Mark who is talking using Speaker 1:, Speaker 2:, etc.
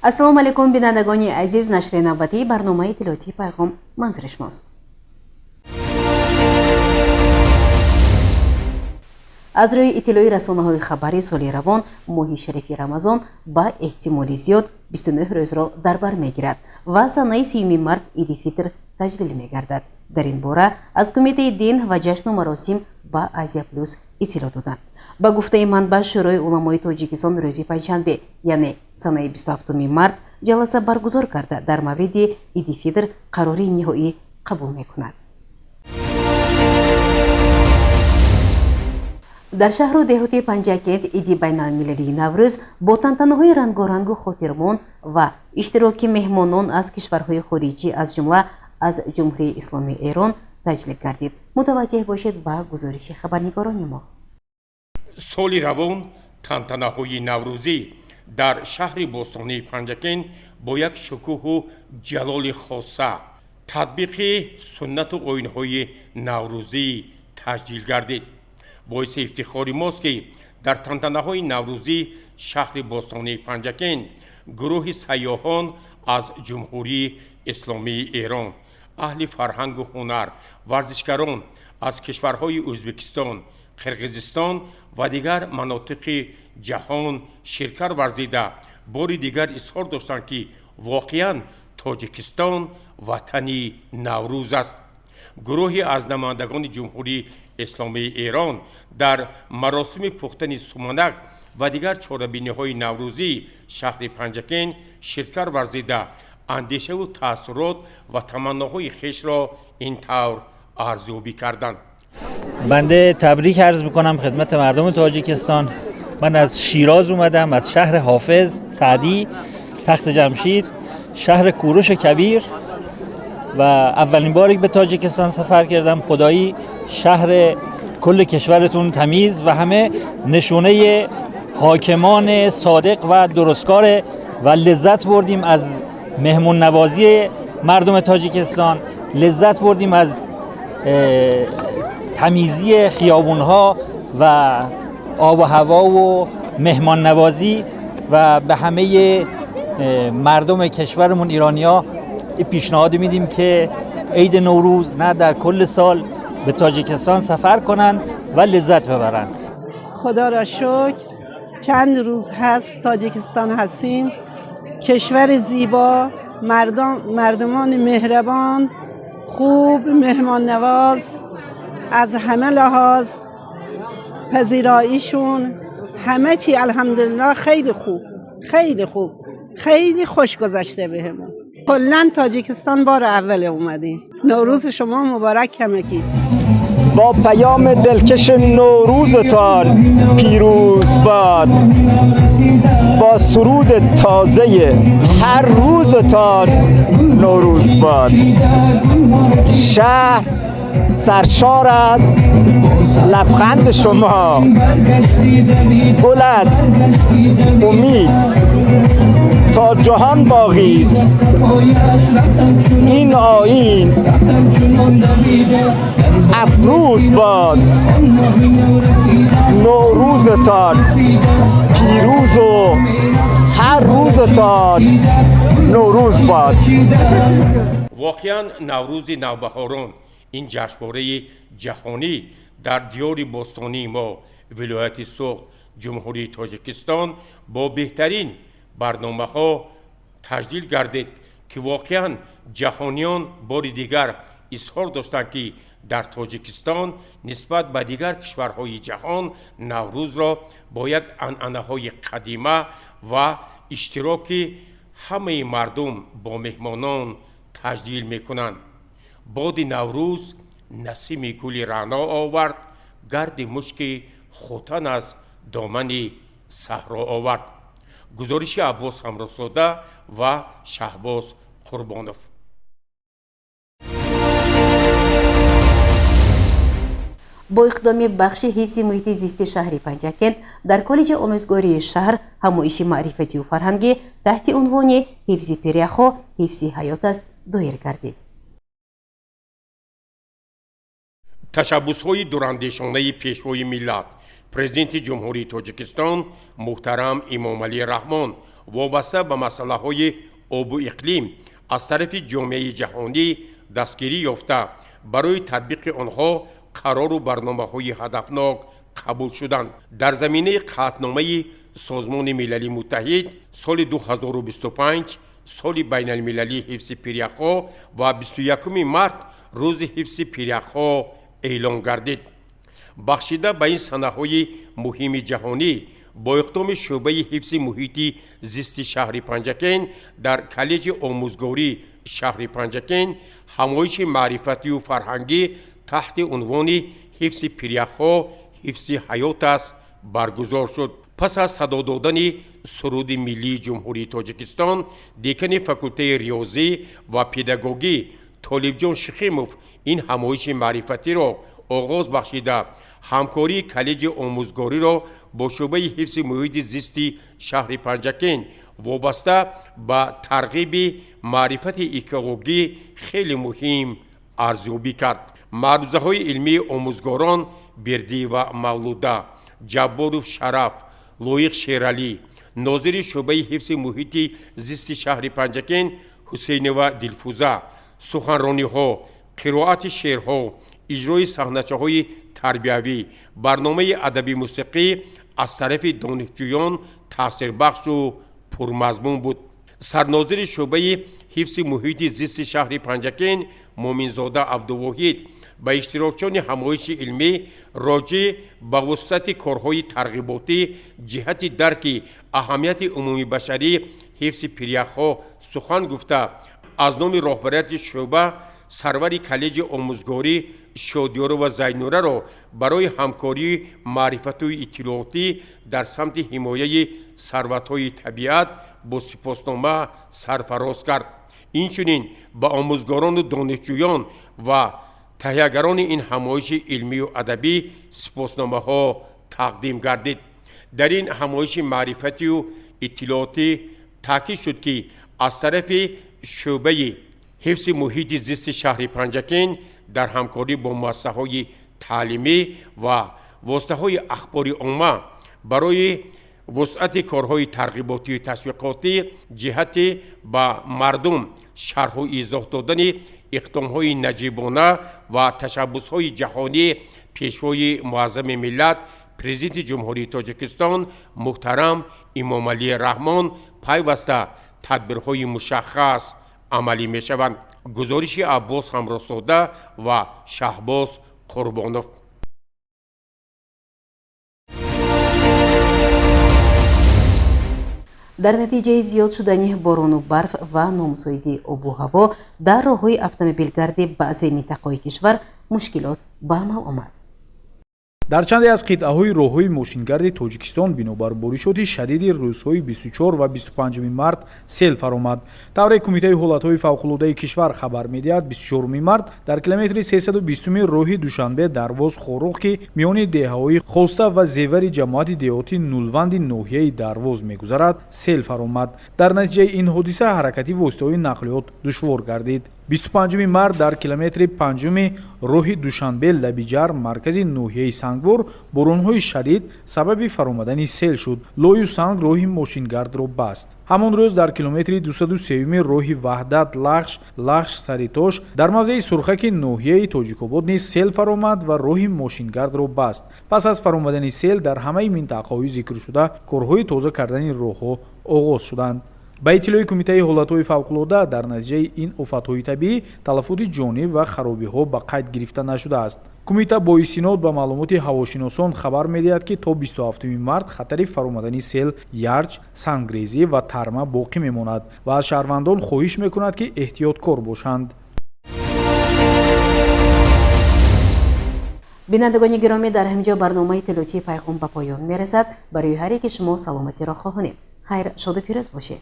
Speaker 1: Ассалому алайкум, бинандагони азиз. Нашри навбатии барномаи иттилоотии «Пайғом» манзури шумост. Аз рӯи иттилои расонаҳои хабарӣ, соли равон моҳи шарифи Рамазон ба эҳтимоли зиёд 29 рӯзро дар бар мегирад ва санаи 30 март Иди Фитр таҷлил мегардад. Дар ин бора аз Кумитаи дин ва ҷашну маросим ба Азия Плюс иттилоъ доданд. Ба гуфтаи манбаъ, Шӯрои уламои Тоҷикистон рӯзи панҷшанбе, яъне санаи 27 март, ҷаласа баргузор карда, дар мавриди Иди Фитр қарори ниҳоӣ қабул мекунад. Дар шаҳру деҳоти Панҷакент иди байналмилалии Наврӯз бо тантанаҳои рангорангу хотирмон ва иштироки меҳмонон аз кишварҳои хориҷӣ, аз ҷумла аз Ҷумҳурии Исломии Эрон, таҷлил гардид. Мутаваҷҷеҳ бошед ба гузориши хабарнигорони мо.
Speaker 2: Соли равон тантанаҳои наврӯзӣ дар шаҳри бостонии Панҷакент бо як шукӯҳу ҷалоли хоса, татбиқи суннату оинҳои наврӯзӣ таҷлил гардид. Боиси ифтихори мост, ки дар тантанаҳои наврӯзӣ шаҳри бостонии Панҷакент гурӯҳи сайёҳон аз Ҷумҳурии Исломии Эрон, аҳли фарҳангу ҳунар, варзишгарон аз кишварҳои Ӯзбекистон, Қирғизистон ва дигар манотиқи ҷаҳон ширкат варзида, бори дигар изҳор доштанд, ки воқеан Тоҷикистон ватани Наврӯз аст. Гурӯҳе аз намояндагони Ҷумҳурии Исломии Эрон дар маросими пухтани суманак ва дигар чорабиниҳои наврӯзии шаҳри Панҷакент ширкат варзида, андешаву таассурот ва таманноҳои хешро ин тавр арзёбӣ карданд.
Speaker 3: بنده تبریک عرض میکنم خدمت مردم تاجیکستان. من از شیراز اومدم، از شهر حافظ، سعدی، تخت جمشید، شهر کوروش کبیر و اولین باری به تاجیکستان سفر کردم. خدایی شهر کل کشورتون تمیز و همه نشونه حاکمان صادق و درستکار و لذت بردیم از مهمون نوازی مردم تاجیکستان، لذت بردیم از تمیزی خیابونها و آب و هوا و مهمان نوازی و به همه مردم کشورمون ایرانیا پیشنهاد میدیم که عید نوروز نه، در کل سال به تاجیکستان سفر کنند و لذت ببرند.
Speaker 4: خدا را شکر، چند روز هست تاجیکستان هستیم. کشور زیبا، مردمان مهربان، خوب مهمان نواز، از همه لحاظ پذیراییشون، همه چی الحمدلله خیلی خوب، خیلی خوب، خیلی خوش گذشته بهمون. کلا تاجیکستان بار اول اومدیم. نوروز شما مبارک همگی.
Speaker 5: با پیام دلکش نوروزتان پیروز باد، با سرود تازه هر روزتان نوروز باد. شهر سرشار از لبخند شما، گل از امید تا جهان باقی است این آیین افروز باد. نوروزتان پیروز و هر روزتان نوروز باد.
Speaker 2: Воқеан, Наврӯзи навбаҳорон, ин ҷашнвораи ҷаҳонӣ дар диёри бостонии мо, вилояти Суғд, Ҷумҳурии Тоҷикистон, бо беҳтарин барномаҳо таҷлил гардид, ки воқеан ҷаҳониён бори дигар изҳор доштанд, ки дар Тоҷикистон нисбат ба дигар кишварҳои ҷаҳон Наврӯзро бо як анъанаҳои қадима ва иштироки ҳамаи мардум бо меҳмонон таҷлил мекунанд. Боди Наврӯз насими гули раъно овард, гарди мушки хутан аз домани саҳро овард. Гузориши Аббос Ҳамроҳзода ва Шаҳбоз Қурбонов.
Speaker 1: Бо иқдоми бахши ҳифзи муҳити зисти шаҳри Панҷакент дар коллеҷи омӯзгории шаҳр ҳамоиши маърифатию фарҳангӣ таҳти унвони «Ҳифзи пиряхҳо ҳифзи ҳаёт аст» доир гардид.
Speaker 2: Ташаббусҳои дурандешонаи Пешвои миллат, Президенти Ҷумҳурии Тоҷикистон муҳтарам Эмомалӣ Раҳмон Вобаста ба масъалаҳои обу иқлим аз тарафи ҷомеаи ҷаҳонӣ дастгирӣ ёфта, барои татбиқи онҳо қарору барномаҳои ҳадафнок қабул шуданд. Дар заминаи қатъномаи Созмони Милали Муттаҳид соли 2025 соли байналмилалии ҳифзи пиряхҳо ва 21 март рӯзи ҳифзи пиряхҳо эълон гардид. Бахшида ба ин санаҳои муҳими ҷаҳонӣ бо иқдоми шӯъбаи ҳифзи муҳити зисти шаҳри Панҷакент дар коллеҷи омӯзгории шаҳри Панҷакент ҳамоиши маърифатию фарҳангӣ таҳти унвони «Ҳифзи пиряхҳо ҳифзи ҳаёт аст» баргузор шуд. Пас аз садо додани суруди миллии Ҷумҳурии Тоҷикистон, декани факултаи риёзӣ ва педагогӣ Толибҷон Шихимов ин ҳамоиши маърифатиро оғоз бахшида, ҳамкории коллеҷи омӯзгориро бо шӯъбаи ҳифзи муҳити зисти шаҳри Панҷакент вобаста ба тарғиби маърифати экологӣ хеле муҳим арзёбӣ кард. Маърузаҳои илмии омӯзгорон Бердиева Мавлуда, Ҷабборов Шараф, Лоиқ Шералӣ, нозири шӯъбаи ҳифзи муҳити зисти шаҳри Панҷакент Ҳусейнова Дилфуза, суханрониҳо, қироати шеърҳо, иҷрои саҳначаҳои тарбиявӣ, барномаи адабӣ мусиқӣ аз тарафи донишҷӯён таъсирбахшу пурмазмун буд. Сарнозири шӯъбаи ҳифзи муҳити зисти шаҳри Панҷакент Муъминзода Абдувоҳид ба иштирокчиёни ҳамоиши илмӣ роҷеъ ба вусъати корҳои тарғиботӣ ҷиҳати дарки аҳамияти умумибашарӣ ҳифзи пиряхҳо сухан гуфта, аз номи роҳбарияти шӯъба сарвари коллеҷи омӯзгорӣ Шодиёрова Зайнураро барои ҳамкории маърифатию иттилоотӣ дар самти ҳимояи сарватҳои табиат бо сипоснома сарфароз кард. Инчунин ба омӯзгорону донишҷӯён ва таҳиягарони ин ҳамоиши илмию адабӣ сипосномаҳо тақдим гардид. Дар ин ҳамоиши маърифатию иттилоотӣ таъкид шуд, ки аз тарафи шӯъбаи ҳифзи муҳити зисти шаҳри Панҷакент дар ҳамкорӣ бо муассисаҳои таълимӣ ва воситаҳои ахбори омма барои вусъати корҳои тарғиботию ташвиқотӣ ҷиҳати ба мардум шарҳу изоҳ додани иқдомҳои наҷибона ва ташаббусҳои ҷаҳонии Пешвои муаззами миллат, Президенти Ҷумҳурии Тоҷикистон муҳтарам Эмомалӣ Раҳмон пайваста тадбирҳои мушаххас амалӣ мешаванд. Гузориши Аббос Ҳамроҳзода ва Шаҳбоз Қурбонов.
Speaker 1: Дар натиҷаи зиёд шудани борону барф ва номусоидии обу ҳаво дар роҳҳои автомобилгарди баъзе минтақаҳои кишвар мушкилот ба амал омад.
Speaker 6: Дар чанде аз қитъаҳои роҳҳои мошингарди Тоҷикистон бинобар боришоти шадиди рӯзҳои 24 ва 25 март сел фаромад. Тавре Кумитаи ҳолатҳои фавқулодаи кишвар хабар медиҳад, 24 март дар километри 320 роҳи Душанбе Дарвоз Хоруғ, ки миёни деҳаҳои Хоста ва Зевари ҷамоати деҳоти Нулванди ноҳияи Дарвоз мегузарад, сел фаромад. Дар натиҷаи ин ҳодиса ҳаракати воситаҳои нақлиёт душвор гардид. 25 март дар километри 5 роҳи Душанбе Лабиҷар, маркази ноҳияи Сангвор, боронҳои шадид сабаби фаромадани сел шуд. Лою санг роҳи мошингардро баст. Ҳамон рӯз дар километри 203 роҳи Ваҳдат Лахш, Лахш Саритош дар мавзеи Сурхаки ноҳияи Тоҷикобод низ сел фаромад ва роҳи мошингардро баст. Пас аз фаромадани сел дар ҳамаи минтақаҳои зикршуда корҳои тоза кардани роҳҳо оғоз шуданд. Ба иттилои Кумитаи ҳолатҳои фавқулода, дар натиҷаи ин офатҳои табиӣ талафоти ҷонӣ ва харобиҳо ба қайд гирифта нашудааст. Кумита бо истинод ба маълумоти ҳавошиносон хабар медиҳад, ки то 27 март хатари фаромадани сел, ярч, сангрезӣ ва тарма боқӣ мемонад ва аз шаҳрвандон хоҳиш мекунад, ки эҳтиёткор бошанд.
Speaker 1: Бинандагони гиромӣ, дар ҳамин ҷо барномаи иттилоотии Пайғом ба поён мерасад. Барои ҳар яке шумо саломатиро хоҳонем. Хайр, шоду пирӯз бошед.